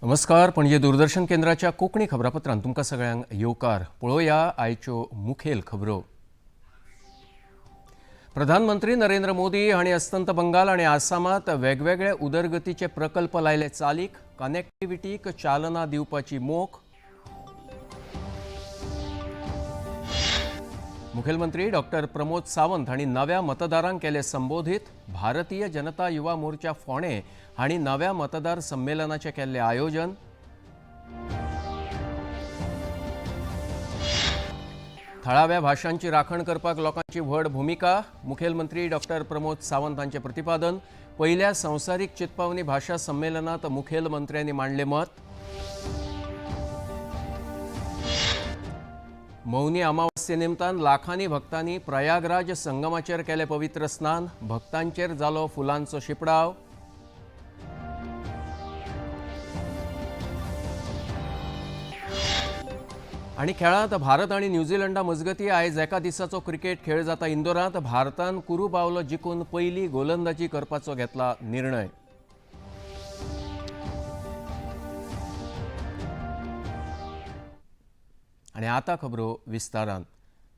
नमस्कार, पणजे दूरदर्शन केंद्राच्या कोंकणी खबरापत्रांत तुमकां सगळ्यांक येवकार. पळोवया आयच्यो मुखेल खबरो. प्रधानमंत्री नरेंद्र मोदी हांणी अस्तंत बंगाल आनी आसामात वेगवेगळे उदरगतीचे प्रकल्प लायले चालीक. कनेक्टिविटीक चालना दिवपाची मोख. मुखेलमंत्री डॉक्टर प्रमोद सावंत हांणी नव्या मतदारांक केले संबोधीत. भारतीय जनता युवा मोर्चा फोंडें हांणी नव्या मतदार संमेलनाचें केल्लें आयोजन. थळाव्या भाशांची राखण करपाक लोकांची व्हड भुमिका. मुखेलमंत्री डॉक्टर प्रमोद सावंत हांचें प्रतिपादन. पयल्या संवसारीक चितपावनी भाशा संमेलनात मुखेलमंत्र्यांनी मांडलें मत. मौनी अमावस्ये निमतान लाखांनी भक्तांनी प्रयागराज संगमाचेर केलें पवित्र स्नान. भक्तांचेर जालो फुलांचो शिपडाव. आनी खेळांत भारत आनी न्यूझीलंडा मजगती आयज एका दिसाचो क्रिकेट खेळ जाता इंदोरांत. भारतान कुरू बावलो जिखून पयली गोलंदाजी करपाचो घेतला निर्णय. आनी आतां खबरो विस्तारान.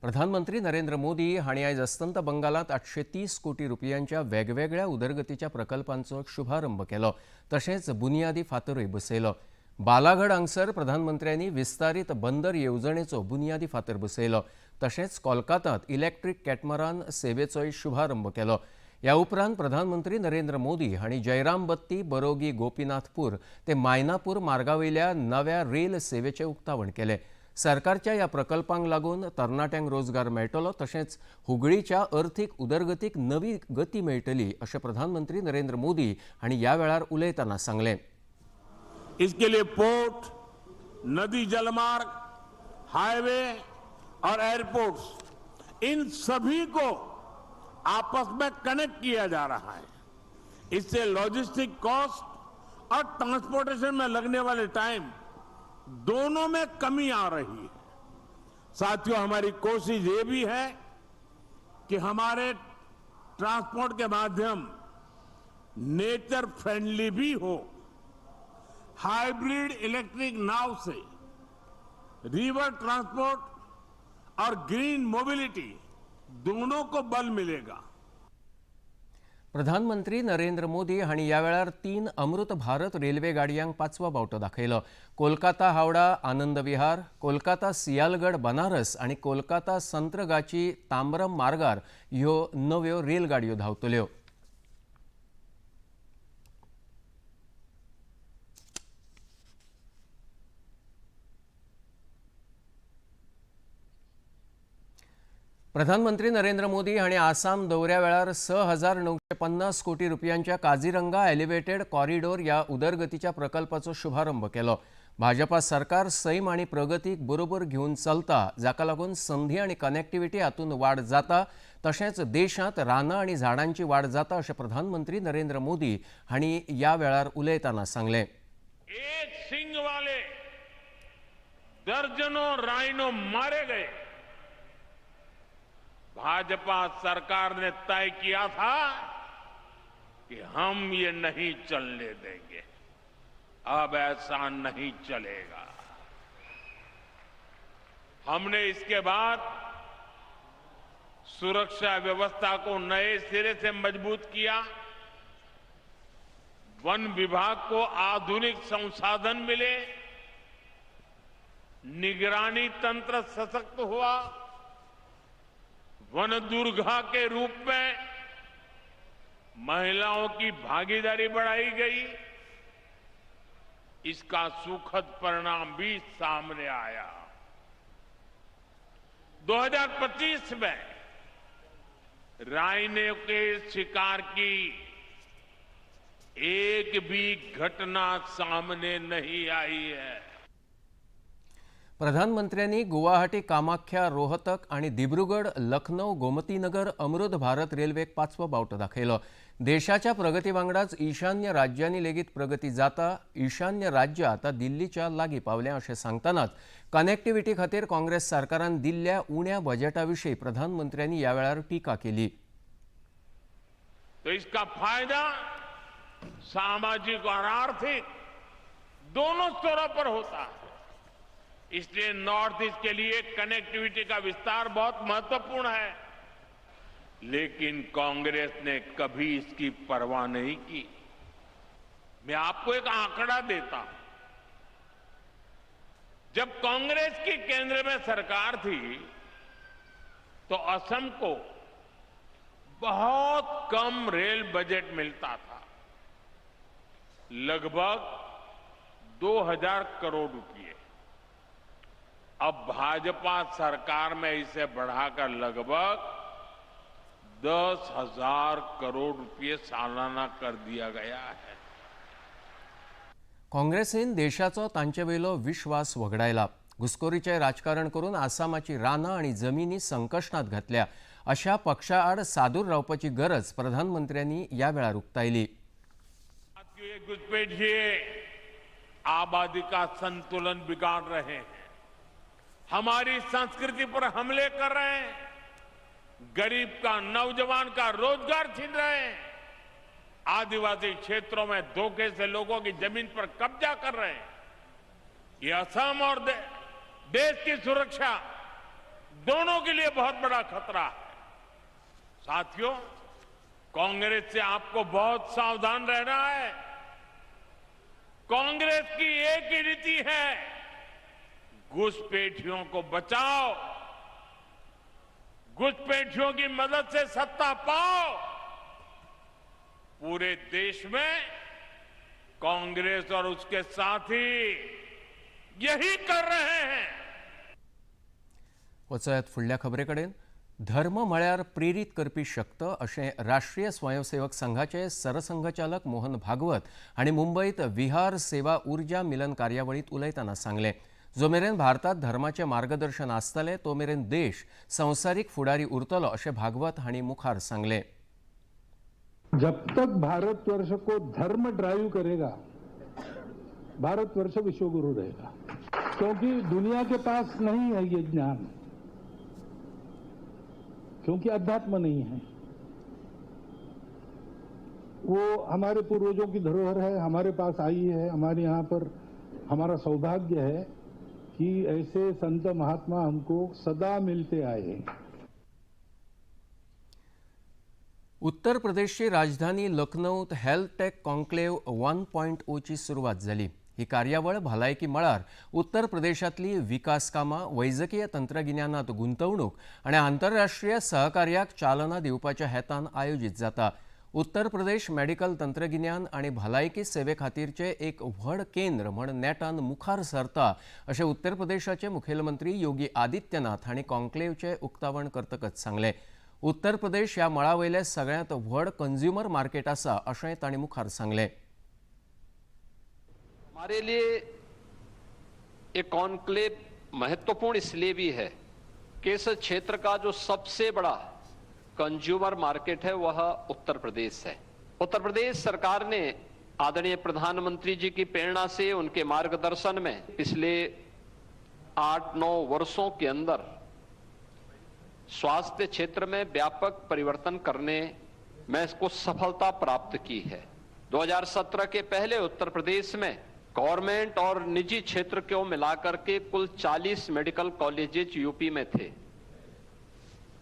प्रधानमंत्री नरेंद्र मोदी हांणी आयज अस्तंत बंगालांत 830 कोटी रुपयांच्या वेगवेगळ्या उदरगतीच्या प्रकल्पांचो शुभारंभ केलो, तशेंच बुनियादी फातरूय बसयलो. बालाघड हांगसर प्रधानमंत्र्यांनी विस्तारीत बंदर येवजणेचो बुनियादी फातर बसयलो. तशेंच कोलकातांत इलेक्ट्रीक कॅटमरान सेवेचोय शुभारंभ केलो. ह्या उपरांत प्रधानमंत्री नरेंद्र मोदी हांणी जयरामबत्ती बरोगी गोपीनाथपूर ते मायनापूर मार्गावयल्या नव्या रेल सेवेचें उक्तावण केलें. सरकारच्या ह्या प्रकल्पांक लागून तरणाट्यांक रोजगार मेळटलो, तशेंच हुगळीच्या अर्थीक उदरगतीक नवी गती मेळटली अशें प्रधानमंत्री नरेंद्र मोदी हांणी ह्या वेळार उलयतना सांगलें. इसके लिए पोर्ट, नदी जलमार्ग, हाईवे और एयरपोर्ट्स, इन सभी को आपस में कनेक्ट किया जा रहा है. इससे लॉजिस्टिक कॉस्ट और ट्रांसपोर्टेशन में लगने वाले टाइम, दोनों में कमी आ रही है. साथियों, हमारी कोशिश ये भी है कि हमारे ट्रांसपोर्ट के माध्यम नेचर फ्रेंडली भी हो. हाइब्रिड इलेक्ट्रिक नाव से रिवर ट्रांसपोर्ट और ग्रीन मोबिलिटी, दोनों को बल मिलेगा. प्रधानमंत्री नरेंद्र मोदी हांणी ह्या वेळार 3 अमृत भारत रेल्वे गाडयांक पांचवो बावटो दाखयलो. कोलकाता हावडा आनंद विहार, कोलकाता सियालगड बनारस आनी कोलकाता संत्रगाची तांबरम मार्गार ह्यो नव्यो रेल गाडयो धांवतल्यो. प्रधानमंत्री नरेंद्र मोदी हांणी आसाम दौऱ्या वेळार 6,950 कोटी रुपयांच्या काझीरंगा एलिव्हेटेड कॉरिडोर ह्या उदरगतीच्या प्रकल्पाचो शुभारंभ केलो. भाजपा सरकार सैम आनी प्रगतीक बरोबर घेवन चलता, जाका लागून संधी आनी कनेक्टिविटी हातूंत वाड जाता, तशेंच देशांत रानां आनी झाडांची वाड जाता अशें प्रधानमंत्री नरेंद्र मोदी हांणी ह्या वेळार उलयतना सांगलें. एक सिंग वाले दर्जनों राइनो मारे गए. भाजपा सरकार ने तय किया था कि हम ये नहीं चलने देंगे. अब ऐसा नहीं चलेगा. हमने इसके बाद सुरक्षा व्यवस्था को नए सिरे से मजबूत किया. वन विभाग को आधुनिक संसाधन मिले, निगरानी तंत्र सशक्त हुआ. वन दुर्गा के रूप में महिलाओं की भागीदारी बढ़ाई गई. इसका सुखद परिणाम भी सामने आया. 2025 में राइनो के शिकार की एक भी घटना सामने नहीं आई है. प्रधानमंत्र्यांनी गुवाहाटी कामाख्या रोहतक आनी दिब्रुगड लखनौ गोमतीनगर अमृत भारत रेल्वेक पांचवो बावटो दाखयलो. देशाच्या प्रगती वांगडाच ईशान्य राज्यांनी लेगीत प्रगती जाता. ईशान्य राज्य आतां दिल्लीच्या लागीं पावल्या अशें सांगतनाच कनेक्टिविटी खातीर काँग्रेस सरकारान दिल्ल्या उण्या बजेटा विशीं प्रधानमंत्र्यांनी ह्या वेळार टिका केली. तो इसका फायदा सामाजिक और आर्थिक दोनों स्तरों पर होता है। इसलिए नॉर्थ ईस्ट के लिए कनेक्टिविटी का विस्तार बहुत महत्वपूर्ण है। लेकिन कांग्रेस ने कभी इसकी परवाह नहीं की। मैं आपको एक आंकड़ा देता हूं। जब कांग्रेस की केंद्र में सरकार थी तो असम को बहुत कम रेल बजट मिलता था, लगभग 2000 करोड़ रुपए। अब भाजपा सरकार में इसे बढ़ाकर लगभग 10,000 करोड़ रुपए सालाना कर दिया गया है। काँग्रेसीन देशाचो तांचे वयलो विश्वास वगडायला। घुसखोरीचें राजकारण करून आसामाची रानां आनी जमिनी संकश्टांत घातल्या। अशा पक्षा आड सादूर रावपाची गरज प्रधानमंत्र्यांनी ह्या वेळार उक्तायली। ये घुसपैठिए आबादी का संतुलन बिगाड़ रहे हैं, हमारी संस्कृति पर हमले कर रहे हैं, गरीब का, नौजवान का रोजगार छीन रहे हैं, आदिवासी क्षेत्रों में धोखे से लोगों की जमीन पर कब्जा कर रहे हैं। ये असम और देश की सुरक्षा दोनों के लिए बहुत बड़ा खतरा है। साथियों, कांग्रेस से आपको बहुत सावधान रहना है। कांग्रेस की एक ही नीति है, घुसपैठियों को बचाओ, घुसपैठियों की मदद से सत्ता पाओ। पूरे देश में कांग्रेस और उसके साथी यही कर रहे हैं। वचयात फुडल्या खबरे कडेन। धर्म म्हळ्यार प्रेरीत करपी शक्त अशें राष्ट्रीय स्वयंसेवक संघाचे सरसंघचालक मोहन भागवत हांणी मुंबयत विहार सेवा उर्जा मिलन कार्यावळींत उलयतना सांगलें। जो मेरेन भारतात धर्माचें मार्गदर्शन आसतलें तो मेरेन देश संवसारीक फुडारी उरतलो अशें भागवत हांणी मुखार सांगलें। जब तक भारतवर्ष को धर्म ड्राइव करेगा, भारतवर्ष विश्वगुरु रहेगा, क्योंकि दुनिया के पास नहीं है ये ज्ञान, क्योंकि अध्यात्म नहीं है। वो हमारे पूर्वजों की धरोहर है, हमारे पास आई है। हमारे यहाँ पर हमारा सौभाग्य है कि ऐसे संत महात्मा हमको सदा मिलते आए हैं। उत्तर प्रदेशची राजधानी लखनौत हेल्थ टेक कॉन्क्लेव्ह 1.0 ची सुरवात जाली। ही कार्यावळ भलायकी मळार उत्तर प्रदेशांतली विकास कामां, वैजकीय तंत्रगिन्यानात गुंतवणूक आनी आंतरराष्ट्रीय सहकार्याक चालना दिवपाच्या हेतान आयोजीत जाता। उत्तर प्रदेश मेडिकल तंत्रगिन्यान आनी भलायकी सेवे खातीरचें एक व्हड केंद्र म्हण नेटान मुखार सरता अशें उत्तर प्रदेशाचे मुखेलमंत्री योगी आदित्यनाथ हांणी कॉन्क्लेव्हचें उक्तावण करतकच सांगलें। उत्तर प्रदेश ह्या मळा वयलें सगळ्यांत व्हड कंज्युमर मार्केट आसा अशें तांणी मुखार सांगलें। हमारे लिए एक कॉन्क्लेव महत्वपूर्ण इसलिए भी है कि इस क्षेत्र का जो सबसे बड़ा कंज्यूमर मार्केट है वह उत्तर प्रदेश है। उत्तर प्रदेश सरकार ने आदरणीय प्रधानमंत्री जी की प्रेरणा से, उनके मार्गदर्शन में पिछले 8-9 वर्षों के अंदर स्वास्थ्य क्षेत्र में व्यापक परिवर्तन करने में इसको सफलता प्राप्त की है। 2017 के पहले उत्तर प्रदेश में गवर्नमेंट और निजी क्षेत्र को मिलाकर के कुल 40 मेडिकल कॉलेजेज यूपी में थे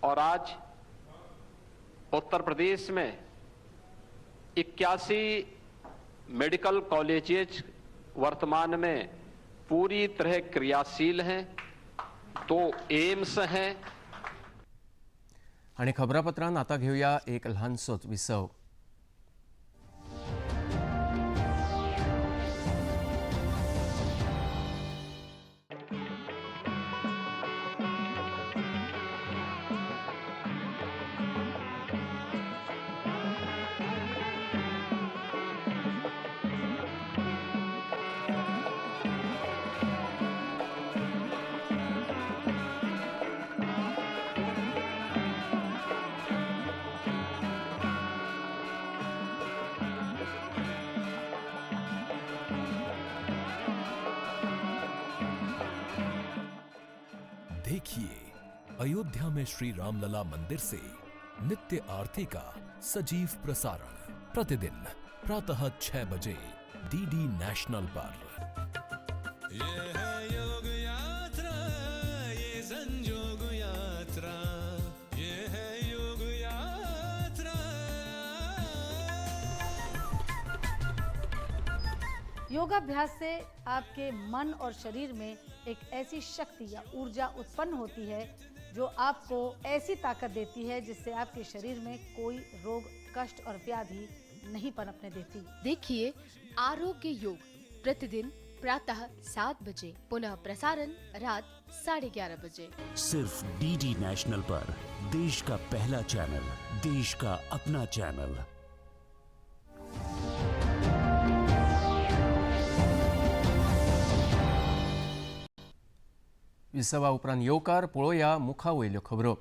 और आज उत्तर प्रदेश में 81 मेडिकल कॉलेजेज वर्तमान में पूरी तरह क्रियाशील हैं, 2 एम्स हैं। आणि खबरापत्रांत आता घेऊया एक ल्हानसोच विसव। देखिए अयोध्या में श्री रामलला मंदिर से नित्य आरती का सजीव प्रसारण प्रतिदिन प्रातः 6 बजे डीडी नेशनल पर। ये है योग यात्रा, ये संजोग यात्रा, ये है योग यात्रा। योगाभ्यास से आपके मन और शरीर में एक ऐसी शक्ति या ऊर्जा उत्पन्न होती है जो आपको ऐसी ताकत देती है जिससे आपके शरीर में कोई रोग, कष्ट और व्याधि नहीं पनपने देती। देखिए आरोग्य योग प्रतिदिन प्रातः 7 बजे, पुनः प्रसारण रात 11:30 बजे। सिर्फ डीडी नेशनल पर देश का पहला चैनल, देश का अपना चैनल। विसवा उपरांत येवकार. पळोवया मुखा वयल्यो खबरो.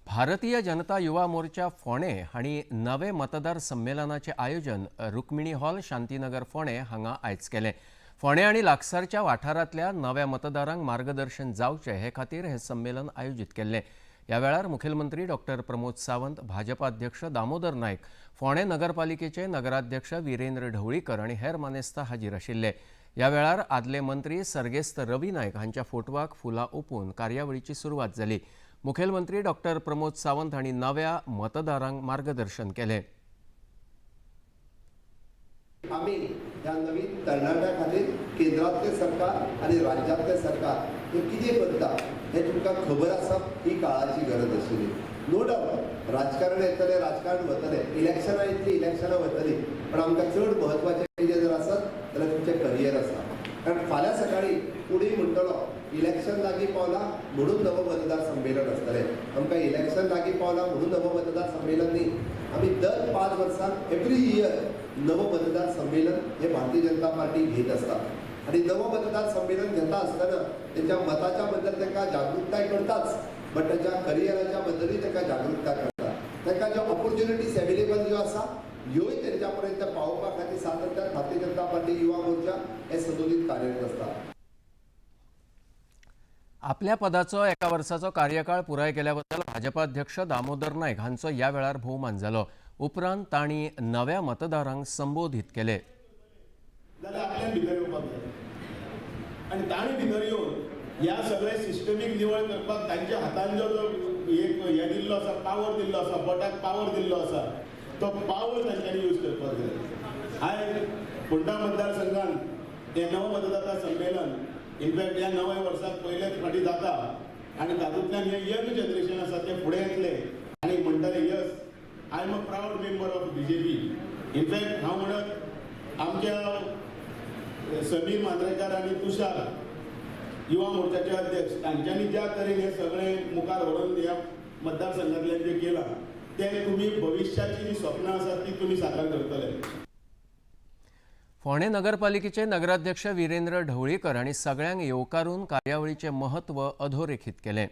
भारतीय जनता युवा मोर्चा फोंडें हांणी नवे मतदार संमेलनाचें आयोजन रुक्मिणी हॉल, शांतीनगर, फोंडें हांगा आयज केलें. फोंडें आनी लागसारच्या वाठारांतल्या नव्या मतदारांक मार्गदर्शन जावचें हे खातीर हें संमेलन आयोजीत केल्लें. ह्या वेळार मुखेलमंत्री डॉक्टर प्रमोद सावंत, भाजपा अध्यक्ष दामोदर नायक, फोंडें नगरपालिकेचे नगराध्यक्ष विरेंद्र ढवळीकर आनी हेर मानेस्त हाजीर आशिल्ले. ह्या वेळार आदले मंत्री सर्गेस्त रवी नायक हांच्या फोटवाक फुलां ओंपून कार्यावळीची सुरवात जाली. मुखेलमंत्री डॉक्टर प्रमोद सावंत हांणी नव्या मतदारांक मार्गदर्शन केलें. आमी ह्या नवीन तरणाट्या खातीर केंद्रांतलें सरकार आनी राज्यांतलें सरकार हें कितें करता हें तुमकां खबर आसप ही काळाची गरज आशिल्ली. नो डावट, राजकारण येतलें, राजकारण वतलें, इलेक्शनां येतलीं, इलेक्शनां वतलीं, पण आमकां चड म्हत्वाचें कितें जर आसत जाल्यार तुमचें करियर आसा. कारण फाल्यां सकाळीं कोणूय म्हणटलो इलेक्शन लागीं पावलां म्हणून नवो मतदार संमेलन आसतलें. आमकां इलेक्शन लागीं पावलां म्हणून नवो मतदार संमेलन न्ही, आमी दर 5 वर्सांक एवरी इयर नवो मतदार संमेलन हे भारतीय जनता पार्टी घेत आसता. आनी नवो मतदार संमेलन घेता आसतना तेंच्या मताच्या बद्दल तांकां जागृताय करताच, बट तांच्या करियराच्या बद्दलूय तांकां जागृताय करता. तांकां ज्यो ऑपॉर्च्युनिटीज एवेलेबल ज्यो आसा ह्योय तेंच्या पर्यंत पावोवपा खातीर सातत्यान भारतीय जनता पार्टी युवा मोर्चा हे सदोदीत कार्यरत आसता. आपल्या पदाचो एका वर्साचो कार्यकाळ पुराय केल्या बद्दल भाजपा अध्यक्ष दामोदर नायक हांचो ह्या वेळार भोवमान जालो. उपरांत तांणी नव्या मतदारांक संबोधीत केले. जाल्यार आपल्यान भितर येवपाक जाय आनी तांणी भितर येवन ह्या सगळे सिस्टमीक निवळ करपाक तांच्या हातान जो एक हें दिल्लो आसा, पावर दिल्लो आसा, बोटाक पावर दिल्लो आसा, तो पावर तांच्यांनी यूज करपाक जाय. आयज फोंडा मतदारसंघान हें नवो मतदाता संमेलन इनफॅक्ट ह्या नव्या वर्साक पयलेच फावटी जाता आनी तातूंतल्यान हें यंग जनरेशन आसा तें फुडें येतलें आनी म्हणटलें, yes, I am a proud member of BJP. In fact हांव म्हणत आमच्या समीर मांद्रेकार आनी तुषार युवा मोर्चाचे अध्यक्ष तांच्यांनी ज्या तरेन हें सगळें मुखार व्हरून ह्या मतदारसंघांतल्यान जें केलां तें तुमी भविश्याची जी स्वप्नां आसात ती तुमी साकार करतले. फोंडें नगरपालिकेचे नगराध्यक्ष विरेंद्र ढवळीकर हांणी सगळ्यांक येवकारून कार्यावळीचें म्हत्व अधोरेखीत केलें.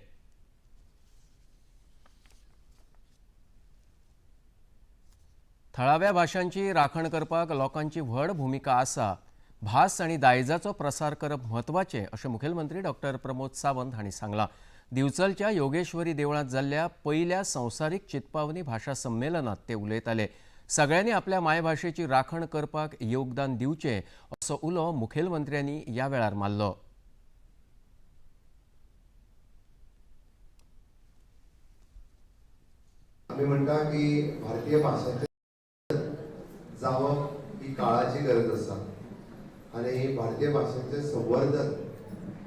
थळाव्या भाशांची राखण करपाक लोकांची व्हड भुमिका आसा. भास आनी दायजाचो प्रसार करप म्हत्वाचें अशें मुखेलमंत्री डॉक्टर प्रमोद सावंत हांणी सांगलां. दिवचलच्या योगेश्वरी देवळांत जाल्ल्या पयल्या संवसारीक चितपावनी भाशा संमेलनांत ते उलयताले. सगळ्यांनी आपल्या मायभाशेची राखण करपाक योगदान दिवचें असो उलो मुखेलमंत्र्यांनी ह्या वेळार मारलो. आमी म्हणटा की भारतीय भाशांचें जावप ही काळाची गरज आसा आनी भारतीय भाशांचें संवर्धन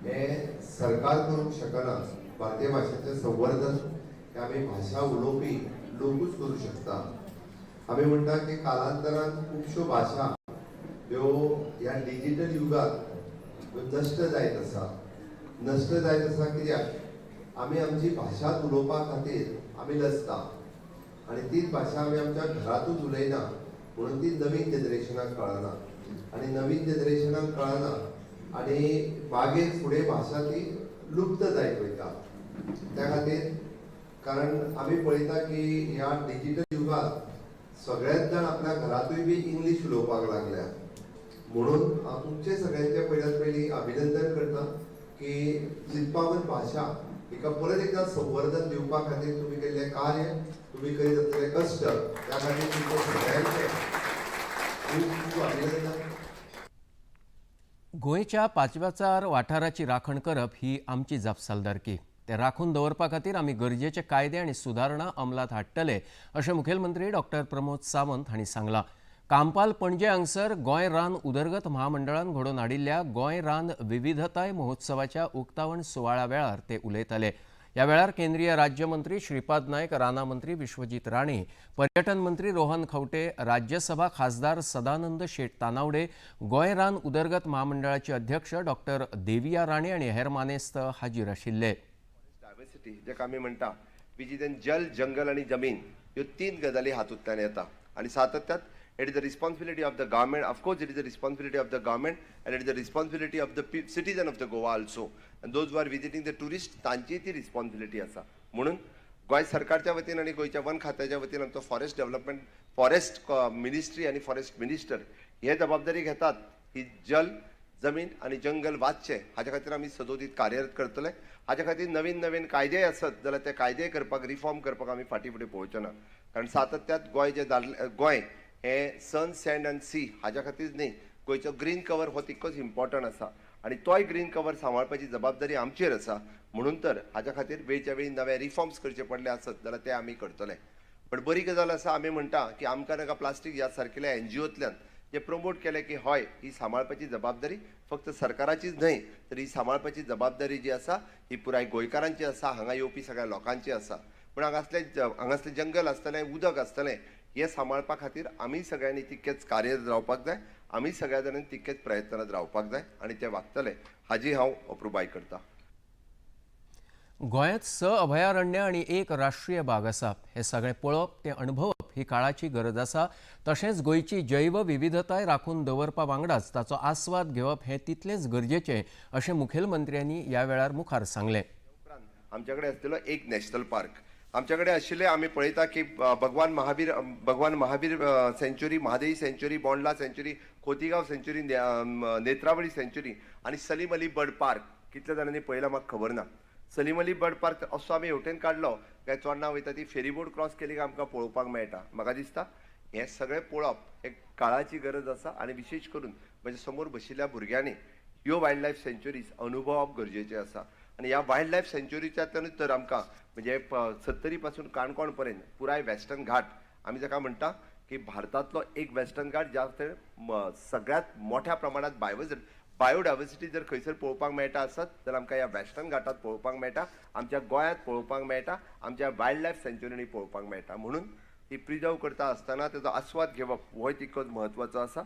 हें सरकार करूंक शकना. भारतीय भाशांचें संवर्धन हें आमी भाशा उलोवपी लोकूच करूं शकता. आमी म्हणटा की कालांतरान खुबश्यो भाशा ह्यो ह्या डिजीटल युगांत नश्ट जायत आसा. नश्ट जायत आसा कित्याक आमी आमची भाशा उलोवपा खातीर आमी लजता आनी तीच भाशा आमी आमच्या घरांतूच उलयना म्हणून ती नवीन जनरेशनाक कळना आनी नवीन जनरेशनाक कळना आनी मागीर फुडें भाशा ती लुप्त जायत वयता. त्या खातीर कारण आमी पळयता की ह्या डिजीटल युगांत सगळेच जाण आपल्या घरांतूय बी इंग्लीश उलोवपाक लागल्या. म्हणून हांव तुमचें सगळ्यांचें पयल्यात पयलीं अभिनंदन करता की चितपावन भाशा हिका परत एकदां संवर्धन दिवपा खातीर तुमी केल्लें कार्य, तुमी करीत आसलेले कश्ट, त्या खातीर तुमचें सगळ्यांचें खूब खूब अभिनंदन. गोंयच्या पाचव्याचार वाठाराची राखण करप ही आमची जापसालदारकी. ते राखून दवरपा खातीर आमी गरजेचे कायदे आनी सुदारणा अंमलात हाडटले अशें मुखेलमंत्री डॉक्टर प्रमोद सावंत हांणी सांगलां. कांपाल पणजे हांगसर गोंय रान उदरगत म्हामंडळान घडोवन हाडिल्ल्या गोंय रान विविधताय महोत्सवाच्या उक्तावण सुवाळ्या वेळार ते उलयताले. ह्या वेळार केंद्रीय राज्यमंत्री श्रीपाद नायक, रानां मंत्री विश्वजीत राणे, पर्यटन मंत्री रोहन खंवटे, राज्यसभा खासदार सदानंद शेट तानावडे, गोंय रान उदरगत म्हामंडळाचे अध्यक्ष डॉक्टर देविया राणे आनी हेर मानेस्त हाजीर आशिल्ले. डायवर्सिटी जेका आमी म्हणटा, which is जल, जंगल आनी जमीन, ह्यो तीन गजाली हातूंतल्यान येता आनी सातत्यात it is the responsibility of the government. Of course it is the responsibility of the government and it is the responsibility of the citizen of the Goa also, and those who are visiting the tourist, तांची ती responsibility आसा. म्हणून गोंय सरकारच्या वतीन आनी गोंयच्या one खात्याच्या वतीन आमचो फॉरेस्ट डेव्हलपमेंट, फॉरेस्ट मिनिस्ट्री आनी फॉरेस्ट मिनिस्टर हे जबाबदारी घेतात ही जल, जमीन आनी जंगल वाचचें हाज्या खातीर आमी सदोदीत कार्यरत करतले. हाज्या खातीर नवीन नवीन कायदेय आसत जाल्यार ते कायदेय करपाक, रिफॉर्म करपाक आमी फाटीं फुडें पळोवचे ना. कारण सातत्यात गोंय जें जाल्लें, गोंय हें सन, सँड आनी सी हाज्या खातीर न्ही, गोंयचो ग्रीन कवर हो तितकोच इम्पॉर्टंट आसा आनी तोय ग्रीन कवर सांबाळपाची जबाबदारी आमचेर आसा. म्हणून तर हाज्या खातीर वेळच्या वेळी नवे रिफॉर्म्स करचे पडले आसत जाल्यार ते आमी करतले. पण बरी गजाल आसा, आमी म्हणटा की आमकां नाका प्लास्टीक ह्या सारकेल्या एनजीओंतल्यान जे प्रमोट केलें की हय, ही सांबाळपाची जबाबदारी फक्त सरकाराचीच न्हय तर ही सांबाळपाची जबाबदारी जी आसा ही पुराय गोंयकारांची आसा, हांगा येवपी सगळ्या लोकांची आसा. पूण हांगासलें जंगल आसतलें, उदक आसतलें, हें सांबाळपा खातीर आमी सगळ्यांनी तितकेच कार्यरत रावपाक जाय, आमी सगळ्या जाणांनी तितकेच प्रयत्नांत रावपाक जाय आनी ते वागतले हाजी हांव अप्रुबाय करता. गोंयांत 6 अभयारण्य आनी 1 राष्ट्रीय बाग आसा. हें सगळें पळोवप, तें अणभवप ही काळाची गरज आसा. तशेंच गोंयची जैव विविधताय राखून दवरपा वांगडाच ताचो आस्वाद घेवप हें तितलेंच गरजेचें अशें मुखेलमंत्र्यांनी ह्या वेळार मुखार सांगलें. आमचे कडेन आसलेलो एक नॅशनल पार्क आमचे कडेन आशिल्ले. आमी पळयता की Bhagwan Mahavir sanctuary, Mhadei sanctuary, Bondla sanctuary, Cotigao sanctuary, Netravali sanctuary आनी सलीम अली बर्ड पार्क. कितल्या जाणांनी पळयला म्हाका खबर ना. सलीम अली बर्ड पार्क असो आमी हेवटेन काडलो काय चोडणा वयता ती फेरीबोट क्रॉस केली काय आमकां पळोवपाक मेळटा. म्हाका दिसता हें सगळें पळोवप हें काळाची गरज आसा आनी विशेश करून म्हज्या समोर बशिल्ल्या भुरग्यांनी ह्यो वायल्ड लायफ सँच्युरीज अनुभवप गरजेचें आसा. आनी ह्या वायल्ड लायफ सँच्युरीच्यांतल्यानूच तर आमकां म्हणजे सत्तरी पासून काणकोण पर्यंत पुराय वेस्टर्न घाट, आमी जाका म्हणटा की भारतांतलो एक वेस्टर्न घाट ज्या सगळ्यांत मोठ्या प्रमाणांत बायोडायवर्सिटी जर खंयसर पळोवपाक मेळटा आसत जाल्यार आमकां ह्या वेस्टर्न घाटांत पळोवपाक मेळटा, आमच्या गोंयांत पळोवपाक मेळटा, आमच्या वायल्ड लायफ सँच्युरींनी पळोवपाक मेळटा. म्हणून ती प्रिजर्व करता आसतना ताचो आस्वाद घेवप होय तितकोच म्हत्वाचो आसा.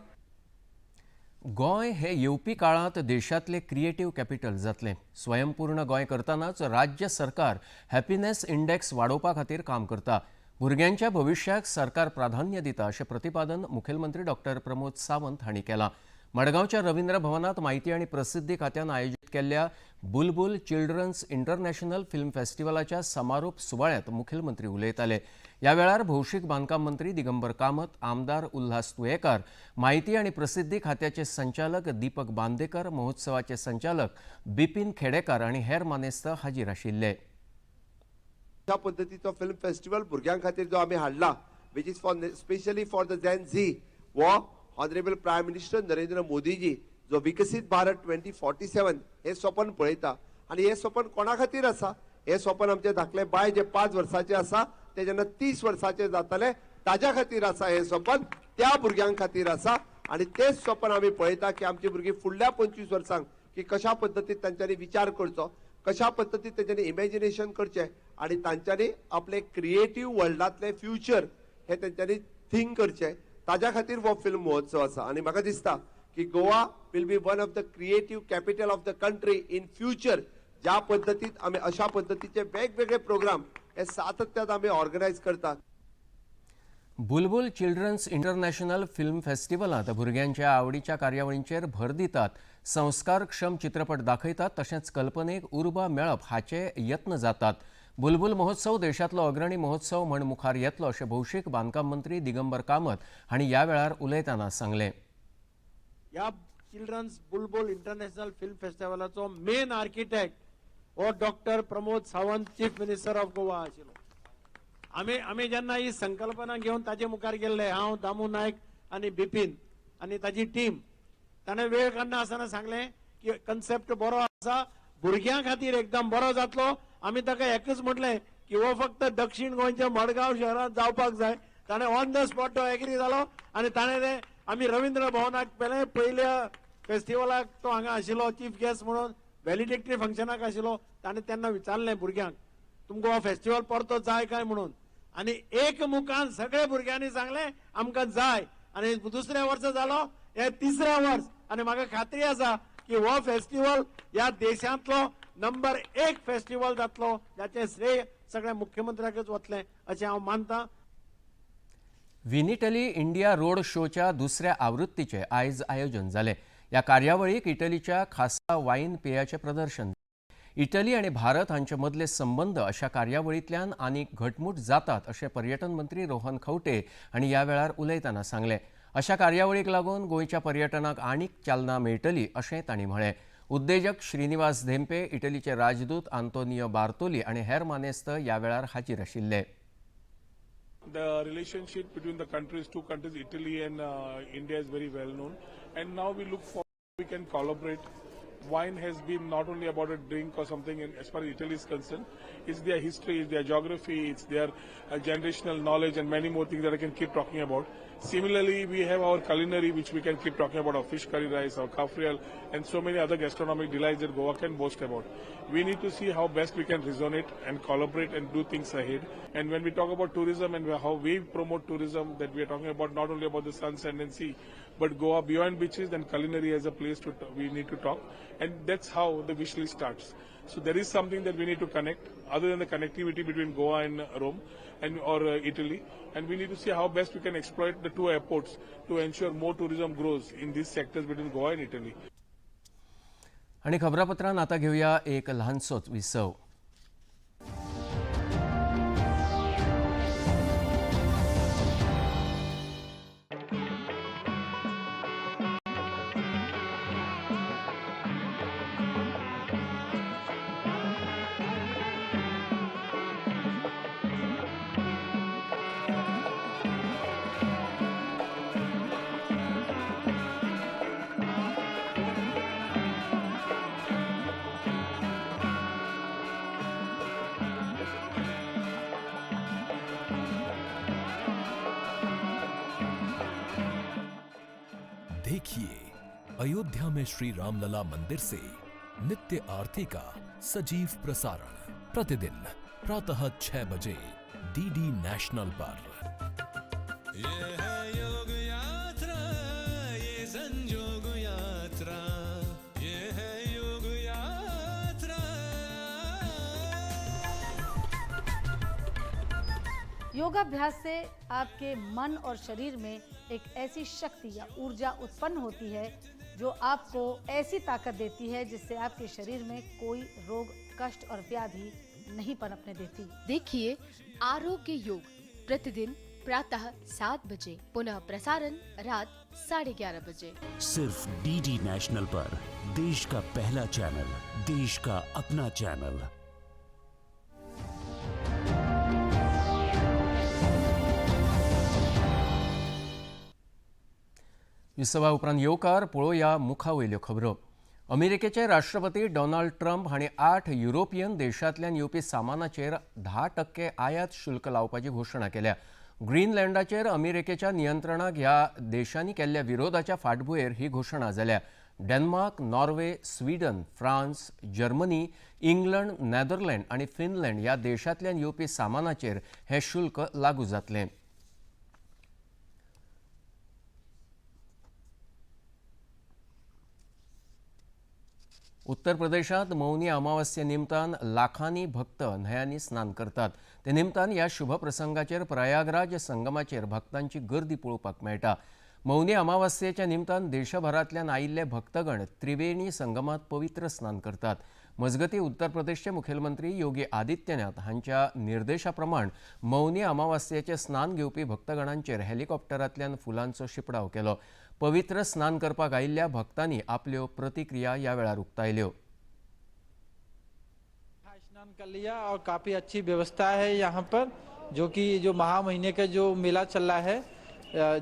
गोंय हे येवपी काळांत देशांतलें क्रिएटीव कॅपिटल जातलें. स्वयंपूर्ण गोंय करतनाच राज्य सरकार हॅपीनेस इंडेक्स वाडोवपा खातीर काम करता. भुरग्यांच्या भविश्याक सरकार प्राधान्य दिता अशें प्रतिपादन मुखेलमंत्री डॉक्टर प्रमोद सावंत हांणी केलां. मडगांवच्या रवींद्र भवनात माहिती आनी प्रसिद्धी खात्यान आयोजीत केल्ल्या बुलबुल चिल्ड्रन्स इंटरनॅशनल फिल्म फेस्टिवलाच्या समारोप सुवाळ्यांत मुखेलमंत्री उलयताले. ह्या वेळार भौशीक बांदकाम मंत्री दिगंबर कामत, आमदार उल्हास तुयेकार, माहिती आनी प्रसिद्धी खात्याचे संचालक दीपक बांदेकर, महोत्सवाचे संचालक बिपिन खेडेकार आनी हेर मानेस्त हाजीर आशिल्ले. अशा पद्दतीचो फिल्म फेस्टिवल भुरग्यां खातीर जो आमी हाडला, which is for specially for the Gen Z, वो honourable prime minister Narendra Modiji जो विकसीत भारत 2047 हे स्वपन पळयता आनी हे स्वपन कोणा खातीर आसा? हे स्वपन आमचे धाकले बाय जे 5 वर्साचे आसा ते जेन्ना 30 वर्साचे जातले ताज्या खातीर आसा हे स्वपन, त्या भुरग्यां खातीर आसा. आनी तेच स्वपन आमी पळयता की आमची भुरगीं फुडल्या 25 वर्सांक की कशा पद्दतीन तांच्यांनी विचार करचो, कशा पद्दतीन तांच्यांनी इमेजिनेशन करचें आनी तांच्यांनी आपले क्रिएटीव वर्ल्डांतलें फ्युचर हे तांच्यांनी थिंक करचें, ताज्या खातीर हो फिल्म महोत्सव आसा. आनी म्हाका दिसता की Goa will be one of the creative capital of the country in future. ज्या पद्दतीत आमी अशा पद्दतीचे वेगवेगळे प्रोग्राम हे सातत्यात आमी ऑर्गनायज करतात. बुलबुल चिल्ड्रन्स इंटरनॅशनल फिल्म फेस्टिवलांत भुरग्यांच्या आवडीच्या कार्यावळींचेर भर दितात, संस्कारक्षम चित्रपट दाखयतात, तशेंच कल्पनेक उर्बा मेळप हाचे यत्न जातात. बुलबुल महोत्सव देशांतलो अग्रणी महोत्सव म्हण मुखार येतलो अशें भौशीक बांदकाम मंत्री दिगंबर कामत हांणी ह्या वेळार उलयतना सांगलें. ह्या चिल्ड्रन्स बुलबुल इंटरनॅशनल फिल्म फेस्टिवलाचो मेन आर्किटेक्ट हो doctor Pramod Sawant, chief minister of Goa आशिल्लो. आमी जेन्ना ही संकल्पना घेवन ताजे मुखार गेल्ले, हांव, दामू नायक आनी बिपीन आनी ताजी टीम, ताणें वेळ काडना आसतना सांगलें की कन्सेप्ट बरो आसा, भुरग्यां खातीर एकदम बरो जातलो. आमी ताका एकच म्हटलें की हो फक्त दक्षिण गोंयच्या मडगांव शहरांत जावपाक जाय. ताणें ऑन the spot तो एग्री जालो आनी ताणें तें आमी रवींद्र भवनाक पेले पयल्या फेस्टिवलाक तो हांगा आशिल्लो चीफ गेस्ट म्हणून, व्हॅलिडिक्टरी फंक्शनाक आशिल्लो. ताणें तेन्ना विचारलें भुरग्यांक, तुमकां हो फेस्टिवल परतो जाय काय म्हणून, आनी एक मुखान सगळे भुरग्यांनी सांगलें आमकां जाय. आनी दुसऱ्या वर्सा जालो, हे तिसऱ्या वर्स, आनी म्हाका खात्री आसा की हो फेस्टिवल ह्या देशांतलो नंबर 1 फेस्टिवल जातलो, जाचें श्रेय सगळ्या मुख्यमंत्र्याकच वतलें अशें हांव मानता. विनिटली इंडिया रोड शोच्या दुसऱ्या आवृत्तीचें आयज आयोजन जालें. ह्या कार्यावळीक इटलीच्या खासा वायन पेयाचें प्रदर्शन. इटली आनी भारत हांचे मदले संबंद अशा कार्यावळींतल्यान आनीक घटमूट जातात अशें पर्यटन मंत्री रोहन खंवटे हांणी ह्या वेळार उलयतना सांगलें. अशा कार्यावळीक लागून गोंयच्या पर्यटनाक आनीक चालना मेळटली अशें तांणी म्हळें. उद्देजक श्रीनिवास धेंपे, इटलीचे राजदूत आंतोनियो बार्तोली आनी हेर मानेस्त ह्या वेळार हाजीर आशिल्ले. The relationship between the countries, two countries, Italy and India, is very well known, and now we look forward we can collaborate. Wine has been not only about a drink or something, and as far as Italy is concerned, it's their history, it's their geography, it's their generational knowledge and many more things that I can keep talking about. Similarly, we have our culinary, which we can keep talking about, our fish curry rice, our kafrial, and so many other gastronomic delights that Goa can boast about. We need to see how best we can resonate and collaborate and do things ahead. And when we talk about tourism and how we promote tourism, that we are talking about not only about the sun, sand and sea, but Goa beyond beaches and culinary as a place to we need to talk. And that's how the wish list starts. So there is something that we need to connect, other than the connectivity between Goa and Rome and or Italy. And we need to see how best we can exploit the two airports to ensure more tourism grows in these sectors between Goa and Italy. आणि खबरापत्रांत आता घेऊया एक ल्हानसोच विसव. देखिए अयोध्या में श्री रामलला मंदिर से नित्य आरती का सजीव प्रसारण प्रतिदिन प्रातः 6 बजे डीडी नेशनल पर. ये है योग यात्रा, ये संजोग यात्रा, ये है योग यात्रा. योगाभ्यास से आपके मन और शरीर में एक ऐसी शक्ति या ऊर्जा उत्पन्न होती है जो आपको ऐसी ताकत देती है जिससे आपके शरीर में कोई रोग, कष्ट और व्याधि नहीं पनपने देती. देखिए आरोग्य योग प्रतिदिन प्रातः 7 बजे, पुनः प्रसारण रात 11:30 बजे, सिर्फ डीडी नेशनल पर. देश का पहला चैनल, देश का अपना चैनल. विसवा उपरांत येवकार पळोवया मुखा वयल्यो खबरो. अमेरिकेचे राष्ट्रपती डोनाल्ड ट्रम्प हांणी 8 युरोपियन देशांतल्यान येवपी सामानाचेर 10% आयात शुल्क लावपाची घोशणा केल्या. ग्रीनलँडाचेर अमेरिकेच्या नियंत्रणाक ह्या देशांनी केल्ल्या विरोधाच्या फाटभुंयेर ही घोशणा जाल्या. Denmark, Norway, Sweden, France, Germany, England, Netherland आनी फिनलँड ह्या देशांतल्यान येवपी सामानाचेर हें शुल्क लागू जातलें. उत्तर प्रदेशांत मौनी अमावास्ये निमतान लाखांनी भक्त न्हंयांनी स्नान करतात. ते निमतान ह्या शुभ प्रसंगाचेर प्रयागराज संगमाचेर भक्तांची गर्दी पळोवपाक मेळटा. मौनी अमावास्येच्या निमतान देशभरांतल्यान आयिल्ले भक्तगण त्रिवेणी संगमांत पवित्र स्नान करतात. मजगती उत्तर प्रदेशचे मुखेलमंत्री योगी आदित्यनाथ हांच्या निर्देशा प्रमाण मौनी अमावास्येचे स्नान घेवपी भक्तगणांचेर हेलिकॉप्टरांतल्यान फुलांचो शिंपडाव केलो. पवित्र स्नान करपाक आयिल्ल्या भक्तांनी आपल्यो प्रतिक्रिया ह्या वेळार उक्तायल्यो. स्नान कर लिया और काफ़ी अच्छी व्यवस्था है यहाँ पर, जो कि जो महा महीने का जो मेला चल रहा है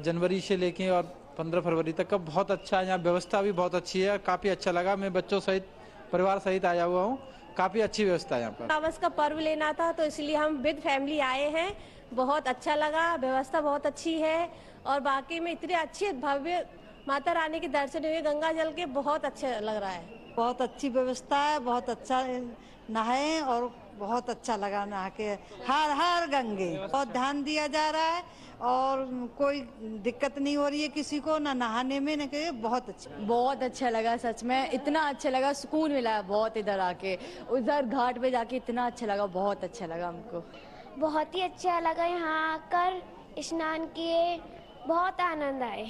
जनवरी से लेके और 15 फरवरी तक का। बहुत अच्छा यहाँ व्यवस्था भी बहुत अच्छी है, काफ़ी अच्छा लगा। मैं बच्चों सहित परिवार सहित आया हुआ हूँ, काफ़ी अच्छी व्यवस्था है यहाँ पर। अमावस का पर्व लेना था तो इसलिए हम विद फैमिली आए हैं। बहुत अच्छा लगा, व्यवस्था बहुत अच्छी है और बाकी में इतने अच्छे भव्य माता रानी के दर्शन हुए, गंगा जल के, बहुत अच्छा लग रहा है। बहुत अच्छी व्यवस्था है, बहुत अच्छा नहाए और बहुत अच्छा लगा नहा के। हर हर गंगे बहुत ध्यान दिया जा रहा है और कोई दिक्कत नहीं हो रही है किसी को, ना नहाने में ना कहीं। बहुत अच्छा, बहुत अच्छा लगा, सच में इतना अच्छा लगा, सुकून मिला बहुत इधर आके, उधर घाट पे जाके इतना अच्छा लगा, बहुत अच्छा लगा हमको। बहुत ही अच्छा लगा यहाँ आकर, स्नान किए, बहुत आनंद आए।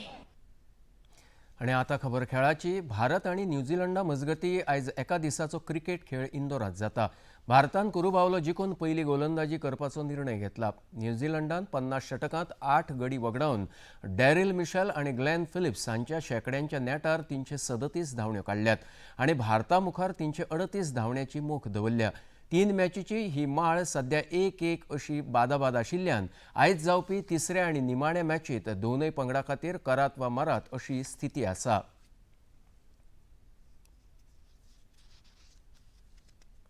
आनी आतां खबर खेळाची। भारत आनी न्यूझीलंडा मजगती आयज एका दिसाचो क्रिकेट खेळ इंदोरांत जाता। भारतान कुरुबावलो जिखून पयली गोलंदाजी करपाचो निर्णय घेतला। न्यूझीलंडान 50 षटकांत 8 गडी वगडावन डॅरिल मिशेल आनी ग्लॅन फिलिप्स हांच्या शेंकड्यांच्या नेटार 337 धांवण्यो काडल्यात आनी भारता मुखार 338 धांवण्याची मोख दवरल्या। 3 मॅचीची ही माळ सध्या 1-1 अशी बादाबाद आशिल्ल्यान आयज जावपी तिसऱ्या आनी निमाण्या मॅचीत दोनूय पंगडा खातीर करात वा मरात अशी स्थिती आसा।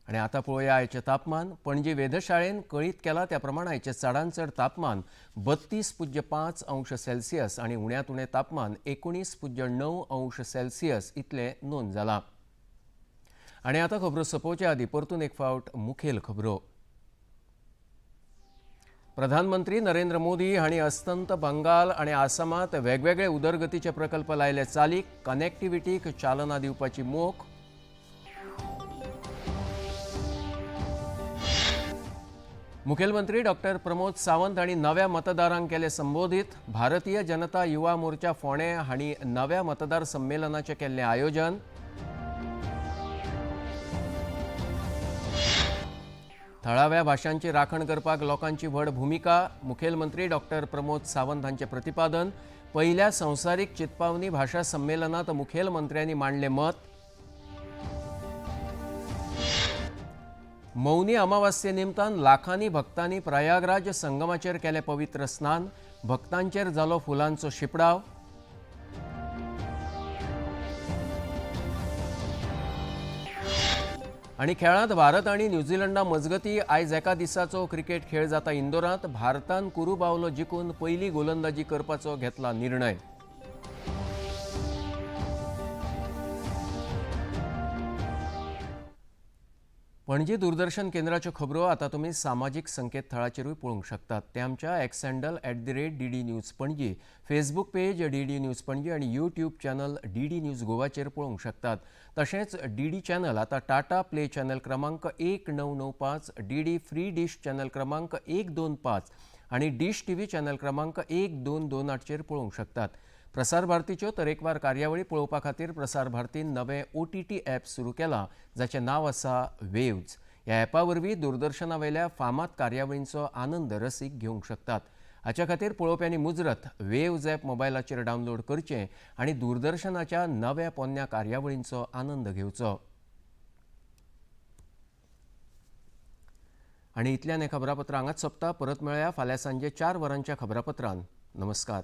आनी आतां पळोवया आयचें तापमान। पणजे वेधशाळेन कळीत केलां त्या प्रमाण आयचें चडांत चड तापमान 32.5 अंश सेल्सियस आनी उण्यांत उणें तापमान 19.9 अंश सेल्सियस इतलें नोंद जालां। आनी आतां खबरो सोंपोवचे आदीं परतून एक फावट मुखेल खबरो। प्रधानमंत्री नरेंद्र मोदी हांणी अस्तंत बंगाल आनी आसामांत वेगवेगळे उदरगतीचे प्रकल्प लायले चालीक, कनेक्टिविटीक चालना दिवपाची मोख। मुखेलमंत्री डॉक्टर प्रमोद सावंत हांणी नव्या मतदारांक केले संबोधीत। भारतीय जनता युवा मोर्चा फोंडें हांणी नव्या मतदार संमेलनाचें केल्लें आयोजन। थळाव्या भाशांची राखण करपाक लोकांची व्हड भुमिका, मुखेलमंत्री डॉक्टर प्रमोद सावंत हांचें प्रतिपादन। पयल्या संवसारीक चितपावनी भाशा संमेलनांत मुखेलमंत्र्यांनी मांडलें मत। मौनी अमावास्ये निमतान लाखांनी भक्तांनी प्रयागराज संगमाचेर केलें पवित्र स्नान, भक्तांचेर जालो फुलांचो शिंपडाव। आनी खेळांत भारत आनी न्यूझीलंडा मजगती आयज एका दिसाचो क्रिकेट खेळ जाता इंदोरांत। भारतान कुरुबावलो जिखून पयली गोलंदाजी करपाचो घेतला निर्णय। पणजी दूरदर्शन केंद्राच्यो खबरो आतां तुमी सामाजीक संकेतथळाचेरूय पळोवंक शकतात। ते आमच्या X handle @DD News Panaji, Facebook page DD News Panaji आनी यूट्यूब चॅनल DD news गोवाचेर पळोवंक शकतात। तशेंच DD channel आतां टाटा प्ले चॅनल क्रमांक 1995, DD free dish channel क्रमांक 125 आनी डिश TV channel क्रमांक 1228चेर पळोवंक शकतात। प्रसार भारतीच्यो तरेकवार कार्यावळी पळोवपा खातीर प्रसार भारतीन नवें OTT app सुरू केलां, जाचें नांव आसा वेव्ज। ह्या ॲपा वरवीं दूरदर्शना वयल्या फामाद कार्यावळींचो आनंद रसीक घेवंक शकतात। हाच्या खातीर पळोवप्यांनी मुजरत वेव्ज ॲप मोबायलाचेर डावनलोड करचें आनी दूरदर्शनाच्या नव्या पोन्न्या कार्यावळींचो आनंद घेवचो। आनी इतल्यान हें खबरापत्र हांगाच सोंपता। परत मेळया फाल्यां सांजे 4 वरांच्या खबरापत्रान। नमस्कार।